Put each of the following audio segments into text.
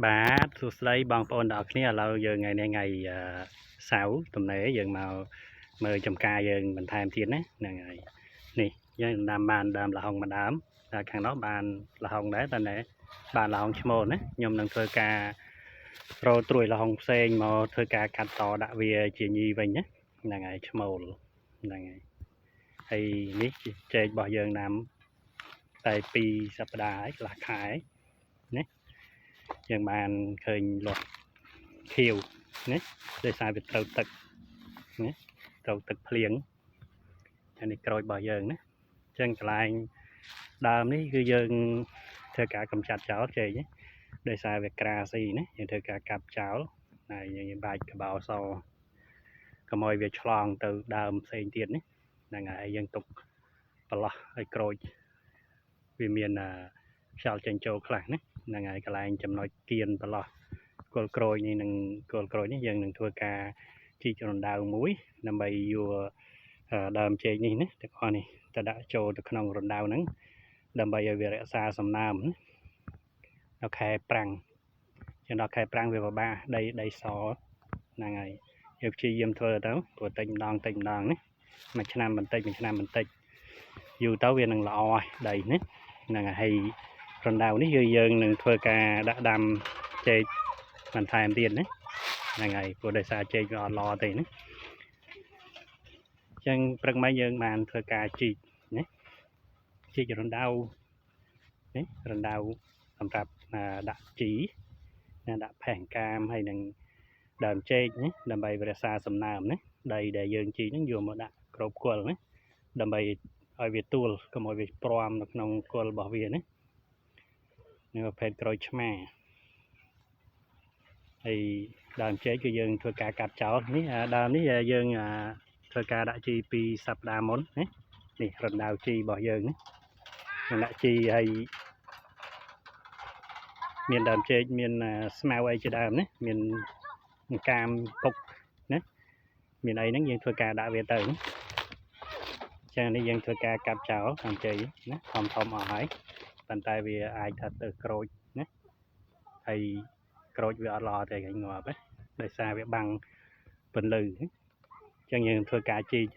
បាទសួស្តីបងប្អូនទាំងអស់គ្នាឥឡូវយើងថ្ងៃនេះថ្ងៃសៅរ៍ទំនេរយើងមកមើលចំការយើងបន្ថែមទៀតណាហ្នឹងហើយនេះយើងដាំបានដើមល្ហុងមួយដើមតែខាងនោះបានល្ហុងដែរតែណែបានល្ហុងឈ្មោលណាខ្ញុំនឹងធ្វើការរកត្រួយល្ហុងផ្សេងមកធ្វើការកាត់តដាក់វាជាញីវិញណាហ្នឹងហើយឈ្មោលហ្នឹងហើយហើយនេះចេករបស់យើងដាំតែ2សប្តាហ៍ហើយកន្លះខែណាយើងបានឃើញលាស់ ខៀវណាដោយសារវាត្រូវទឹកណាត្រូវទឹកភ្លៀងអានេះក្រូចរបស់យើងណាអញ្ចឹងកន្លែងដើមនេះគឺយើងធ្វើការកម្ចាត់ចោលចេកណាដោយសារវាក្រាស៊ីណាយើងធ្វើការកាប់ចោលហើយយើងបាច់កបោសកុំឲ្យវាឆ្លងទៅដើមផ្សេងទៀតណាហ្នឹងហើយយើងទុកប្រឡោះឲ្យក្រូចវាមានខ្យល់ចេញចូលខ្លះណាហ្នឹងហើយកន្លែងចំណុចគៀនប្រឡោះគល់ក្រូចនេះនឹងគល់ក្រូចនេះយើងនឹងធ្វើការជីករណ្ដៅមួយដើម្បីយកដើមចេកនេះណាទាំងអស់នេះទៅដាក់ចូលទៅក្នុងរណ្ដៅហ្នឹងដើម្បីឲ្យវារក្សាសំណើមណាដល់ខែប្រាំងជាងដល់ខែប្រាំងវាពិបាកដីដីសហ្នឹងហើយយើងព្យាយាមធ្វើទៅព្រោះតិចម្ដងតិចម្ដងណាមួយឆ្នាំបន្តិចមួយឆ្នាំបន្តិចយូរទៅវានឹងល្អហើយដីណាហ្នឹងហើយរណ្ដៅនេះគឺយើងនឹងធ្វើការដាក់ដាំចេកបន្ថែមទៀតណាហ្នឹងហើយព្រោះដោយសារចេកវាអត់ល្អទេណាអញ្ចឹងព្រឹកមិញយើងបានធ្វើការជីកណាជីករណ្ដៅនេះរណ្ដៅសម្រាប់ដាក់ជីណាដាក់ផេះកាមហើយនឹងដើមចេកណាដើម្បីរក្សាសំណើមណាដីដែលយើងជីកហ្នឹងយកមកដាក់គ្របគល់ណាដើម្បីឲ្យវាទួលកុំឲ្យវាព្រាំនៅក្នុងគល់របស់វាណានេះប្រភេទក្រូចឆ្មាហើយដើមចេកគឺយើងធ្វើការកាត់ចោលនេះដើមនេះយើងធ្វើការដាក់ជី2សប្តាហ៍មុនណានេះរណ្ដៅជីរបស់យើងណាដាក់ជីហើយមានដើមចេកមានស្មៅអីជាដើមណាមានកាមពុកណាមានអីហ្នឹងយើងធ្វើការដាក់វាទៅចឹងនេះយើងធ្វើការកាប់ចោលដើមចេកណាធំធំអស់ហើយប៉ុន្តែវាអាចថាទៅក្រូចណាហើយក្រូចវាអត់ល្អទេគេងាប់ណាដោយសារវាបាំងពន្លឺចឹងយើងធ្វើការជីក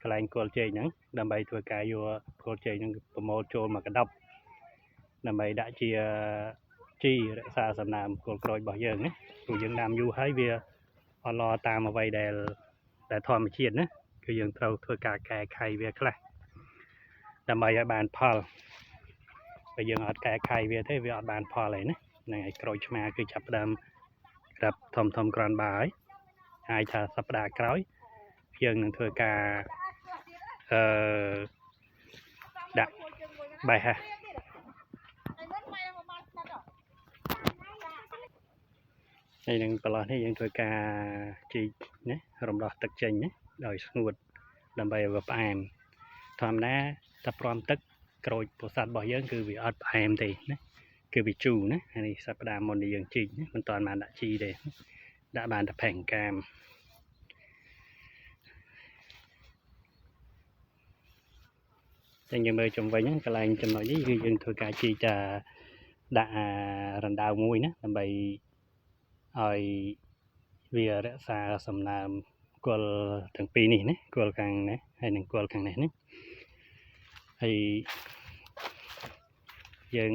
កន្លែងគល់ចេកហ្នឹងដើម្បីធ្វើការយកគល់ចេកហ្នឹងប្រមូលចូលមកកណ្ដប់ដើម្បីដាក់ជាជីរក្សាសំណើមគល់ក្រូចរបស់យើងណាព្រោះយើងដាំយូរហើយវាអត់ល្អតាមអ្វីដែលធម្មជាតិណាគឺយើងត្រូវធ្វើការកែខៃវាខ្លះដើម្បីឲ្យបានផលបើយើងអត់កែខៃវាទេវាអត់បានផលទេណាហ្នឹងហើយក្រូចឆ្មាគឺចាប់ផ្ដើមក្រាប់ធំធំក្រាន់បើហើយអាចថាសប្តាហ៍ក្រោយយើងនឹងធ្វើការអឺដាក់បេះហើយនឹងប្រឡោះនេះយើងធ្វើការជីកណារំដោះទឹកចេញណាដោយស្ងួតដើម្បីឲ្យវាផ្អែមធម្មតាតែព្រមទឹកក្រូចពោធិ៍សាត់របស់យើងគឺវាអត់ផ្អែមទេណាគឺវាជូរណាហើយនេះសប្តាហ៍មុននេះយើងជីកណាមិនទាន់បានដាក់ជីទេដាក់បានតែផេងកាមតែយើងមើលជុំវិញហ្នឹងកន្លែងចំណុចនេះគឺយើងធ្វើការជីកតែដាក់រណ្ដៅមួយណាដើម្បីឲ្យវារក្សាសំណើមគល់ទាំងពីរនេះណាគល់ខាងនេះហើយនិងគល់ខាងនេះណាហើយយើង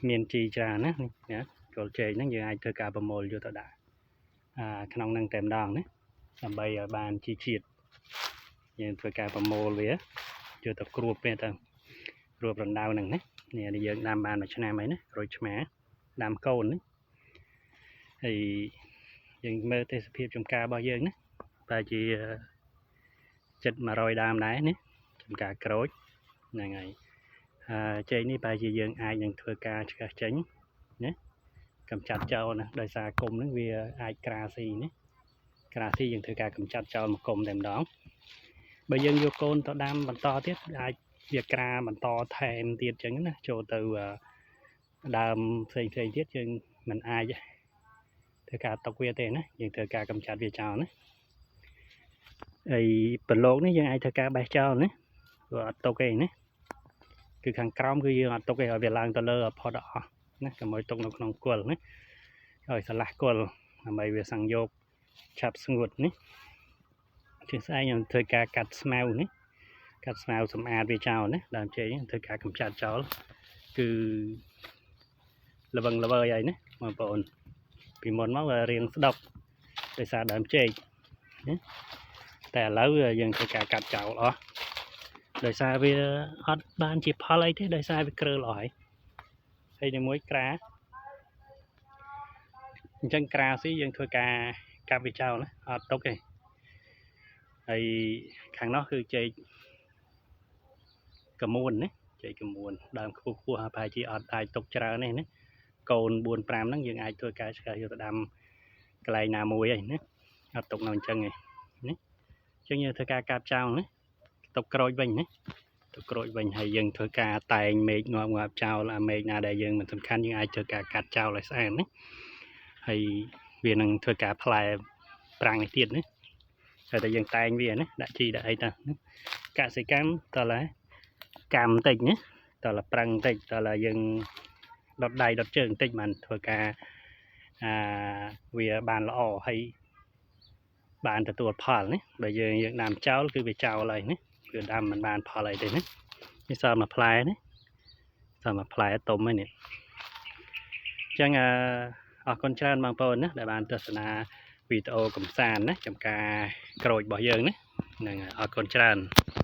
មានជីច្រើនណាណាគល់ចេកហ្នឹងយើងអាចធ្វើការប្រមូលយកទៅដាក់ក្នុងហ្នឹងតែម្ដងណាដើម្បីឲ្យបានជីជាតិយើងធ្វើការប្រមូលវាយកទៅគ្របវាទៅគ្របរណ្ដៅហ្នឹងណានេះយើងដាំបានមួយឆ្នាំហើយណាក្រូចឆ្មាដាំកូនណាហើយយើងមើលទេសភាពចំការរបស់យើងណាប្រហែលជាជិត100ដើមដែរណាចំការក្រូចហ្នឹងហើយចេកនេះប្រហែលជាយើងអាចនឹងធ្វើការឆ្កឹះចេញណាកម្ចាត់ចោលណាដោយសារគុំហ្នឹងវាអាចក្រាស៊ីណាក្រាស៊ីយើងធ្វើការកម្ចាត់ចោលមកគុំតែម្ដងបើយើងយកកូនទៅដាំបន្តទៀតអាចវាក្រាបន្តថែមទៀតចឹងណាចូលទៅដើមផ្សេងផ្សេងទៀតយើងមិនអាចធ្វើការຕົកវាទេណាយើងធ្វើការកម្ចាត់វាចោលណាហើយប្រឡូកនេះយើងអាចធ្វើការបេះចោលណាព្រោះអត់ຕົកទេណាគឺខាងក្រោមគឺយើងអត់ຕົកទេឲ្យវាឡើងទៅលើផុតអស់ណាកុំឲ្យຕົកនៅក្នុងគល់ណា ឲ្យស្រឡះគល់ដើម្បីវាសង្យោគឆាប់ស្ងួតនេះជាស្អែកខ្ញុំធ្វើការកាត់ស្មៅនេះកាត់ស្មៅសម្អាតវាចោលណាដើមចេកធ្វើការកម្ចាត់ចោលគឺល្វឹងល្វើយហើយណាបងប្អូនពីមុនមកវារៀងស្ដុកដោយសារដើមចេកណាតែឥឡូវយើងធ្វើការកាត់ចោលអស់ដោយសារវាអត់បានជាផលអីទេដោយសារវាគ្រើលអស់ហើយហើយជាមួយក្រាអញ្ចឹងក្រាស៊ីយើងធ្វើការកាប់វាចោលណាអត់ទុកទេហើយខាងនោះគឺចេកកមួនណាចេកកមួនដើមខ្ពស់ខ្ពស់ហើយប្រហែលជាអត់អាចទុកច្រើនទេណាកូន4 5ហ្នឹងយើងអាចធ្វើការឆ្កឹះយកទៅដាំកន្លែងណាមួយហើយណាអត់ទុកនៅអញ្ចឹងទេណាអញ្ចឹងយើងធ្វើការកាប់ចោលណាទុកក្រូចវិញណាទុកក្រូចវិញហើយយើងធ្វើការតែងមេឃងាប់ងាប់ចោលអាមេឃណាដែលយើងមិនសំខាន់យើងអាចធ្វើការកាត់ចោលឲ្យស្អាតណាហើយវានឹងធ្វើការផ្លែប្រាំងនេះទៀតណាតែតែយើងតែងវាណាដាក់ជីដាក់អីទៅណាកសិកម្មតើឡាកម្មតិចណាតើឡាប្រឹងតិចតើឡាយើងដុតដៃដុតជើងតិចបានធ្វើការអាវាបានល្អហើយបានទទួលផលណាបើយើងយើងដាំចោលគឺវាចោលហើយណាគឺដាំមិនបានផលអីទេណានេះសល់មួយផ្លែណាសល់មួយផ្លែទុំហើយនេះអញ្ចឹងអឺអរគុណច្រើនបងប្អូនណាដែលបានទស្សនាវីដេអូកំសាន្តណាចំការក្រូចរបស់យើងណាហ្នឹងហើយអរគុណច្រើន។